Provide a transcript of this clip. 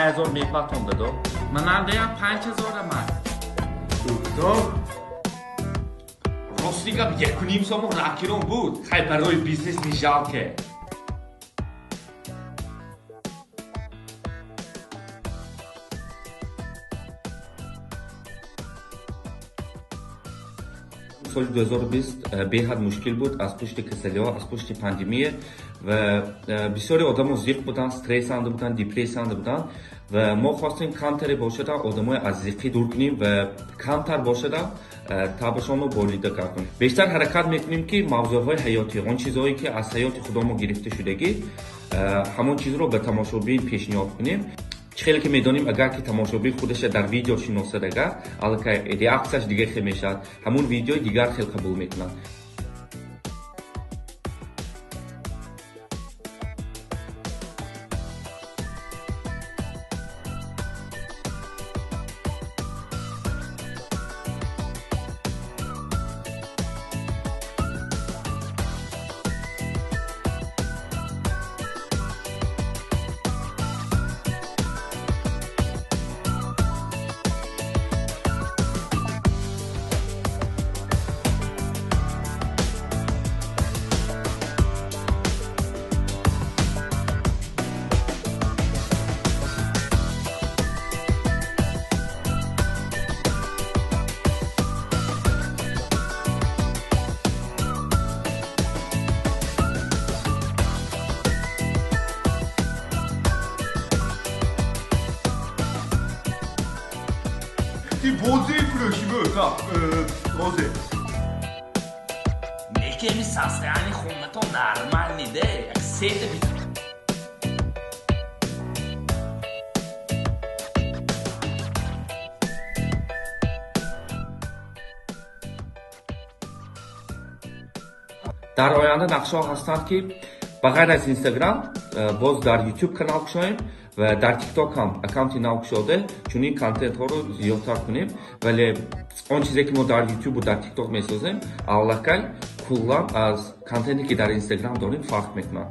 5000 мепартом дадо. Манам деям 5000 ман. Гуфтам. Рости гап, 1,5 сомон ракирон буд. Хай, барои бизнес не жалко. Соли 2020 беҳад мушкил буд аз пушти касалиҳо, аз пушти пандемия, ва бисёри одамо зиқ буданд, стрессанда буданд, депрессияанда буданд, ва мо хостем камтаре бошада одамои аз зиқӣ дур кунем ва камтар бошада табашонро болида гардонем. Бештар ҳаракат мекунем, ки мавзӯъҳои ҳаётӣ, он чизҳое, ки аз ҳаёти худомо гирифта шудагӣ, ҳамон чизро ба тамошобин пешниҳод кунем. Чӣ хеле ки медонем, агар ки тамошобин худаша дар видео шиносад, агар аллакай реаксияш дигар хел мешавад, ҳамон видеои дигар хел қабул мекунад. Ти бозӣ фурӯшӣ бӯ, розе. Некеми состояние хонато нормальный де. Як сета. Дар оянда нақшаҳо ҳастанд, ки ба ғайр аз Инстаграм боз дар Ютуб канал кушоем ва дар Тикток ҳам аккаунти нав кушода, чунин контентҳоро зиёдтар кунем. Вале он чизе, ки мо дар Ютубу дар Тикток месозем, аллакай куллан аз контенте, ки дар Инстаграм дорем, фарқ мекунад.